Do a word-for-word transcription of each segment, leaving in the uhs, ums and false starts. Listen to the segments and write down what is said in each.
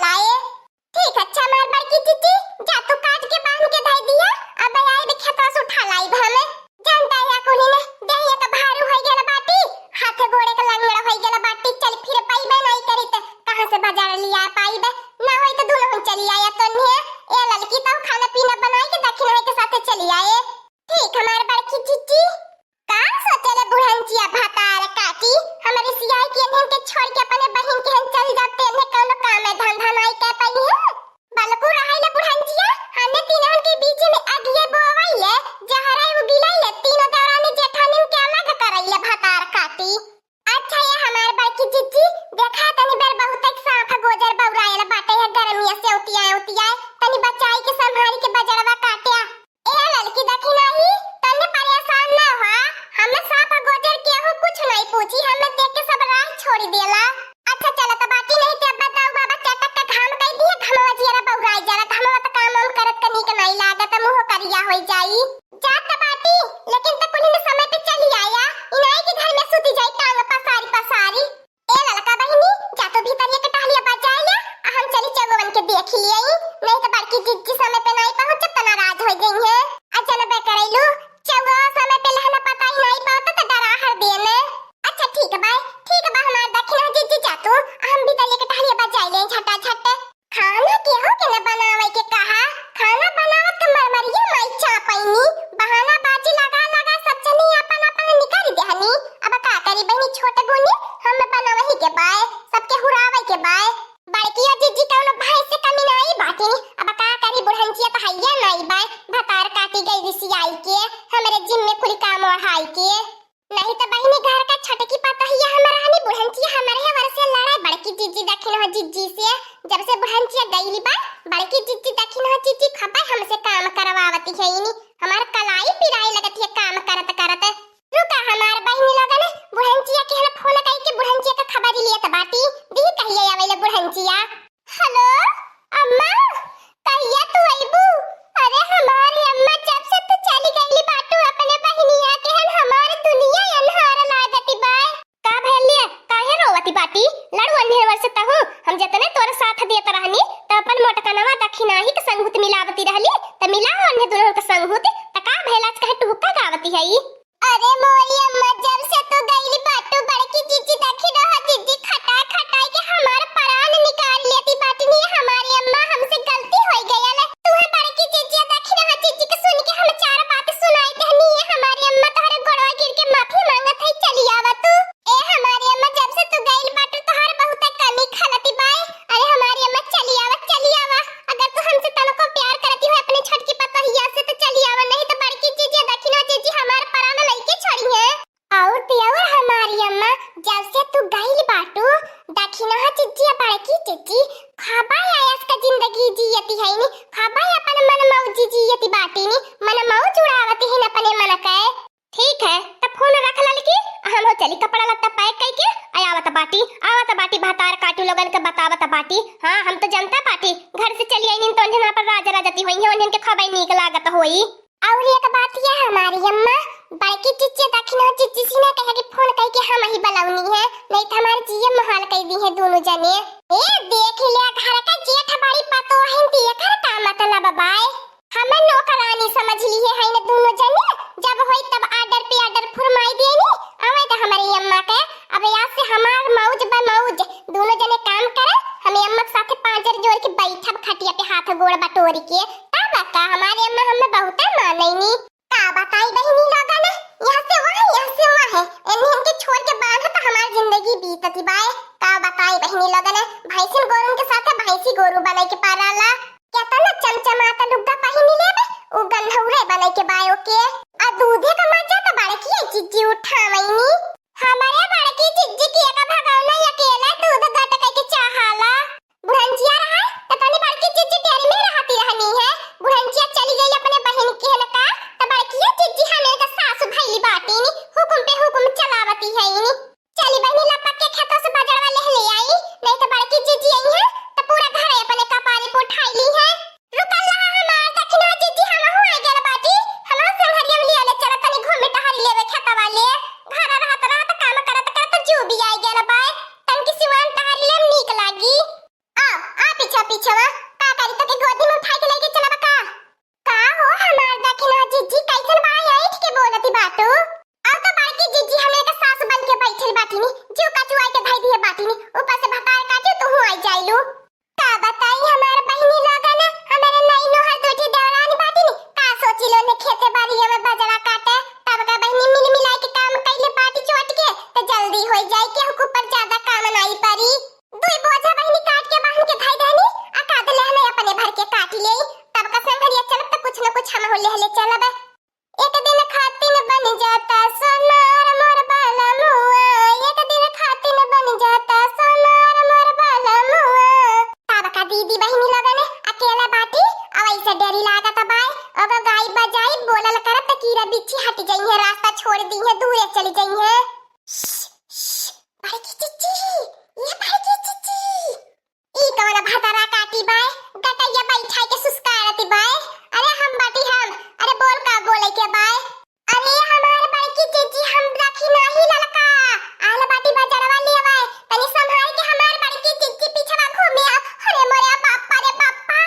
लाए। ठीक, अच्छा, हमार बड़की जिज्जी, जा तू काट के बांध के धइ दिया, अब आइब खेतवा से उठा लाइब हमें। जानता है कुली ने, देहिया तो भारू होइ गइल बाटी, हाथ गोड़े के लंगड़ा होइ गइल बाटी, चल फिर पाइबे नहीं करी त कहाँ से बाजार लिया पाइबे, ना होई तो दुनहुन चली आया तोन्हे। ए ललकी, तो खाना पीना बनाई के दखिनहा के साथे चली आए। ठीक, हमार बड़की जिज्जी। का सोचले बुढ़नचिया भतार काटी, हमरे सियाई के इन्हन के छोड़ के अपने बहिन के हम चल जाते, इन्हें कौनो काम है धंधा नाई कर पाई है। बलकू रहैले बुढ़नचिया, हमने तीनों के बीच में अगिए बोवैले, जहरा उगिलैले, तीनों देवरानी जेठानी के अलग करैले भतार काटी। अच्छा ये हमार बड़की जिज्जी, देखा तनी बेर बहुत एक सांप गोजर बौरायल बाटे है, गर्मी से उतिया उतिया, तनी बचाई के संभारी के बजरवा काट्या। ए ललकी दखिनही, तनी परेशान ना हो, हमें सांप गोजर केहू कुछ नहीं पूछी, हमें देख के सब राह छोड़ी देला। अच्छा चलत बाटी, नहीं ते बताऊ बाबा चटक के घाम कई दिए, घमवा जियरा बौराई जाला, घमवा त काम वाम करत क नीक नहीं लागत, मुंह करिया होई जाई। जात त बाटी, लेकिन त कुली ने समय पे चली आया, इनाई के घर में सुती जाई टांग पसारी पसारी। ए ललका बहिनी, जा तू भीतर एक टहलिया बजाए ले, आ हम चली चौवन के देख लियाई, नहीं तो बड़की जिज्जी समय पे नहीं पहुंचब त नाराज हो गई है। आ जनबे करैलू, चौवा समय पे लहना पता ही नहीं पावत त डरा हर देने। अच्छा ठीक बा, ठीक बा हमार दखिनहा जिज्जी, जा तू, आ हम भीतर एक टहलिया बजाए ले झटा झट। खाना केहू के न बनावे के कहा, खाना बनावत त मरमरिया माई चापैनी, बहाना बाजी लगा लगा सब जनी अपन अपन निकल देहनी। अब का करी बहिनी छोट गुनी, हम बनावही के बाय, सबके हुरावे के बाय। बड़कियो जिज्जी कौनो भाई से कमी नाई बाटी, अब का करी बुढ़नचिया त हइये नाई बाय, भतार काटी गई रिसियाई के, हमरे जिम्मे कुल काम ओढ़ाई के। नहीं तो बहिनी घर का छोटकी पतहिया हम रहनी, बुढ़नचिया हमरे है वरसे लड़ाई बड़की जिज्जी दखिनहा जिज्जी से। जब से बुढ़नचिया गईली बा, बड़की जिज्जी दखिनहा जिज्जी खपा हमसे काम करवावती है इनी। हमार कलाई पिराई लगत है काम करत करत। रुका हमार बहिनी लोगन, बुढ़नचिया के हम फोन कई के बुढ़नचिया का खबर लियत बाटी। दी कहिया आवेले बुढ़नचिया। हेलो, अम्मा, कहिया तू अइबू? अरे हमारी अम्मा, जब से तू चली गईली बाटू अपने बहिनिया के हन, हमार दुनिया अन्हार लागती बाय। का भइल ले? काहे रोवती बाटी? लड़ू अन्हेर वर से तहू, हम जतने तोरे साथ देत रहनी, त अपन मोटकनवा दखिनही के संगुत मिलावती रहली, त मिलाओ अन्हे दुनों के संगुत, त का भइल आज काहे टुहुका गावती हई? अरे मोरी अम्मा, जब से तू गईली बाटू बड़की जिज्जी दखिनहा जिज्जी खटाई खटाई के हमार परान निकाल लेती बाटिनी। हमारी अम्मा, हमसे गलती होई गयल। तू है बड़की जिज्जी दखिनहा जिज्जी के सुन के हम चार बात सुनाई देहनी है। हमारी अम्मा तोहरे गोड़वा गिर के माफी मांगत है, चली आवा तू। ए हमारी अम्मा, जब से तू गईल बाटू तोहार बहुत कमी खलती बाय। अरे हमारी अम्मा, चली आवा, चली आवा। अगर तू हमसे तनको प्यार करती हो अपने छोटकी पतोहिया से तो चली आवा, नहीं तो बड़की जिज्जी दखिनहा जिज्जी हमार परान लइके छोड़ी है। और ते और हमारी अम्मा, जब से तू गइल बाटू, दखिनहा जिज्जी आ बड़की जिज्जी, खबाय आयस का जिंदगी जियती है नी, खबाय अपन मन मौजी जियती बाटी नी, मन मौज उड़ावती है अपने मन के। ठीक है, त फोन रख ललकी, हम हो चली कपड़ा लत्ता पैक कइके, आ आवत बाटी, आवत बाटी भतार काटू लोगन के बतावत बाटी। हाँ, हम तो जनता बाटी, घर से चली आईनी तो उन्हें पर राजा राजती होई है, उन्हें के खबाई नीक लागत होई। और एक बात ये हमारी अम्मा, बड़की जिज्जी दखिनहा जिज्जी से ना कहे कि फोन कइके हम ही बलौनी है, नहीं तो हमारे जिये मोहाल कई दी है दोनों जने। ए देख ले घर का जेठ बड़ी पतोहिन ती एकर का मतलब बाय? हमें नौकरानी समझ ली है, है ना दोनों जने, जब होई तब आर्डर पे आर्डर फुरमाई देनी, आवे तो हमारी अम्मा के। अब आज से हमार मौज बा मौज, दोनों जने काम करे, हम अम्मा के साथे पांजर जोड़ के बैठब खटिया पे हाथ गोड़ बटोरी के। तब का हमारे अम्मा हमें बहुत मानेनी। का बताई बहिनी लोगन, यहाँ से वहाँ, यहाँ से वहाँ है। इन्हें इनके छोड़ के बांध तो हमार जिंदगी बीतती बाय। का बताई बहिनी लोगन, भैंसिन गोरुन के साथ भैंसी गोरू बने के पाराला। केतना चमचमाता लुग्गा पहिनी लेबे, उ गंधौरे बने के बाय ओके। आ दूधे का मजा तो बड़की जिज्जी उठावैनी। हमारे बड़की जिज्जी के का भगौना अकेला दूध गट के चाहाला। बुढ़नचिया रहा, त तनी बड़की जिज्जी डेरी में रहती रहनी है। बुढ़नचिया चली गई अपने बहिन के हन का, त बड़किया जिज्जी हमें का सासु भइली बाटी नी, हुकुम पे हुकुम चलावती है नी। चली बहिनी लपक के खेतों से बजड़वा ले ले आई, नहीं त बड़की जिज्जी आई है, त पूरा घर अपने कपारी पे उठाई ली है। रुकल रहा हमार दखिनहा जिज्जी, हम हो आ गल बाटी, हम संघरिया में लिया ले चला तनी घूमे टहरी लेवे खेतवा ले। घर रहत रहत काम करत करत जू भी आ गल बाय, तनकी सिवान टहरी ले नीक लागी। आ, आ पीछे चुआई के धई दिहे बाटी नी, ऊपर से भतार काटे तो हूँ आई जाइलू। का बताई हमार बहिनी लोगन, हमारे नई नोहर दू ठी देवरानी बाटी नी, का सोची लो ने खेते बारी में बजरा काटे, तब का बहिनी मिल मिलाई के काम कइले बाटी चोट के, तो जल्दी होई जाई, केहू के ऊपर ज्यादा काम नाई परी। दुई बोझा बहिनी काट के बांध के धई देनी, आ का दे लेहने अपने भर के काट ले, तब का संगरिया चलब तो कुछ न कुछ हम हो लेहले चलब। एक दिन खातिन बन जाता सोनार मोर बाला मुआ, एक दिन खातिन बन जाता सोनार मोर बाला मुआ। तब का दीदी बहिनी लोगन अकेला बाटी, अब ऐसे डरी लागत बाय, अगर गाई बजाई बोलल करब त कीड़ा बिच्छी हट जइहे, रास्ता छोड़ दीहे, दूरे चली जइहे। श्श, श्श, बड़की चिच्ची, ये बड़की चिच्ची। ई कौन भतरा काटी बाय, गटैया बैठाई के सुस्कारती बाय। अरे हम बाटी हम, अरे बोल का बोले के बाय। अरे हमार बड़की जिज्जी हम राखी नाही ललका, आल बाटी बजरवा लेवे, तनी संभाल के हमार बड़की जिज्जी पिछवा घूमे। अरे मोरे बापा रे बापा,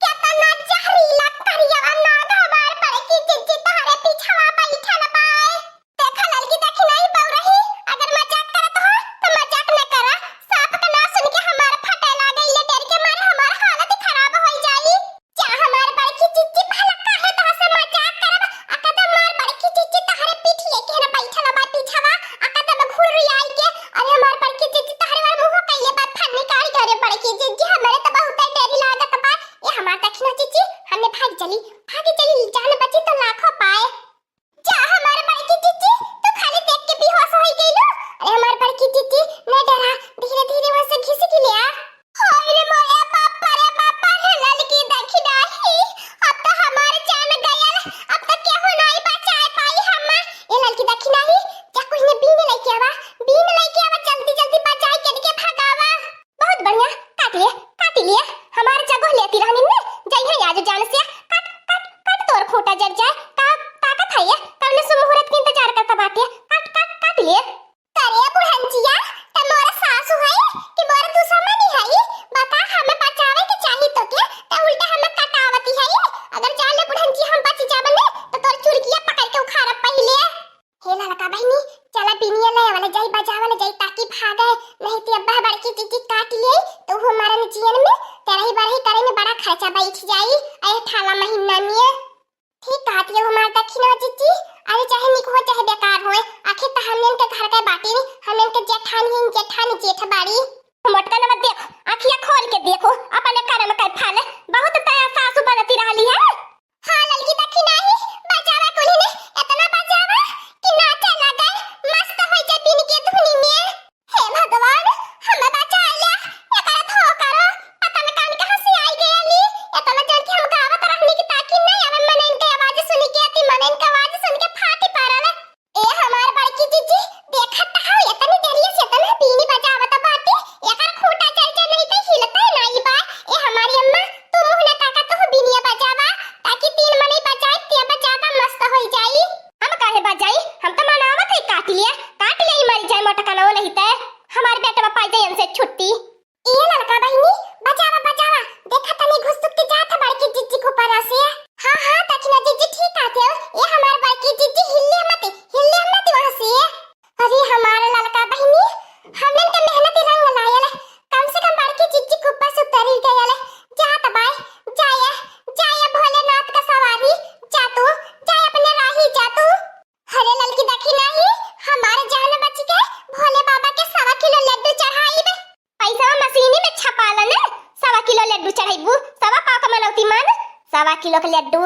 केतना जहरीला करियवा नाग हमार बड़की जिज्जी तोहरे पिछवा बैठल बाय। देखा ललकी, देखी नाही बउरही, अगर मजाक करत हो तो मजाक न करा। साँप का नाव सुन के हमार फटे लागल, डर के मारे हमार हालत खराब होइ जाई। जा हमार बड़की जिज्जी, भला काहे तोहसे मजाक करब? आ कदम मार बड़की जिज्जी, तोहरे पीठ लेके न बैठल बा पीछवा, आ कदम घुड़रियाई के। अरे हमार बड़की जिज्जी, तोहरे वार मुँह कइले बा फन्नी काढ़ के। अरे बड़की जिज्जी, हमरे तो बहुत डर लागत बा। ए हमार दखिना जिज्जी, हमने भाग चली, भाग चली, जान बची तो लाखों पाए। जा हमार बड़की जिज्जी, तू खाली देख के बेहोश होइ गइलू। अरे हमार बड़की जिज्जी, न डरा, धीरे धीरे वहाँ से घिसकी लिया। होई रे मोरे बापा रे बापा रे ललकी दखिनाही, अब तो हमार जान गयल, अब तो केहू नाई बचाए पाई हमार। ए ललकी दखिनाही, जा कोई ने बीन लेके आवा, बीन लेके आवा, जल्दी जल्दी बचाई के इनके भगावा। बहुत बढ़िया, काट लिए, काट लिए। हमार जगह लेती रहनी ने, जइहे आज जान से, काट, काट, काट तोर खूंटा जर जाए। का, ताकत है ये? कौने सुमुहूर्त के इंतजार करता बाटे? काट, काट, काट लिए। अरे बुढ़ंचिया, त मोर सासु है कि मोर दुश्मनी है? बता, हमें बचावे के चाही तो के, त उल्टा हमें कटावती है। अगर जान ले बुढ़ंचिया हम बच जाबने, तो तोर चुरकिया पकड़ के उखाड़ब पहिले। हे ललका बहिनी, चला बिनिया ले आवल जाई, बजावल जाई, ताकि भागे, नहीं तो अब्बा बड़की जिज्जी काट लिए, तो वो मरन जियन में, तेरही बरही करे में बड़ा खर्चा बैठ जाई, अरे ठाला महीना में। ठीक कहत ये हमार दखिना जिज्जी, अरे चाहे निक हो चाहे बेकार होए, आखिर तो हमने के घर के बाटी नहीं, हमने के जेठानी हैं, जेठानी जेठ बाड़ी। मोटका नवा देख, आँखिया खोल के देखो, अपने कर्म के फल, बहुत तया सासु बनती रहली है। हाँ ललकी दखिनाही, बजावा कुली ने, इतना बजावा कि नाचे लगे, मस्त होइ जाए बीन के धुनी में। हे भगवान, हमें बचा लिया, एकरा धो करो, पता न कान कहाँ से आई गया ली, इतना जन के हम गावत रहनी कि ताकि नहीं आवे मनइन के आवाज सुन के, अति मनइन के आवाज सुन के फाटी पड़ल। ए हमार बड़की जिज्जी, देखत त हौ, एतनी देरिया से एतना बीनी बजावत बाटे, एकर खूंटा चल चल नहीं त हिलते नाई बा। ए हमारी अम्मा, तू मुँह न ताका, तू बीनिया बजावा, ताकि तीन मनई बजाए, ते बजावा मस्त होई जाई। हम काहे बजाई? हम त मनावत है, काट लिया, काट लिया, ई मरी जाए मोटकनवा नहीं त। हमार बेटवा पाई जाए इनसे छुट्टी। ए ललका बहिनी, बजावा, बजावा। देखा तनी घुसुक के जात है बड़की जिज्जी के ऊपर से। हाँ, हाँ, दखिना जिज्जी ठीक कहते हो। ए हमार बड़की जिज्जी हिल्ले मत, हिल्ले मत वहाँ से। अरे हमार ललका बहिनी, हमन के मेहनत रंग लायल। कम से कम बड़की जिज्जी के ऊपर से उतरी गयल। जात बाय, जाए, जाए भोलेनाथ का सवारी, जा तू, जाए अपने राही जा तू। अरे ललकी दखिनाही, हमार जान बच के भोले बाबा के सवा किलो लड्डू चढ़ाई दे। पैसा मशीनी में छपालन, सवा किलो लड्डू चढ़ैबू, सवा पाव का मनौती मान, सवा किलो के लड्डू।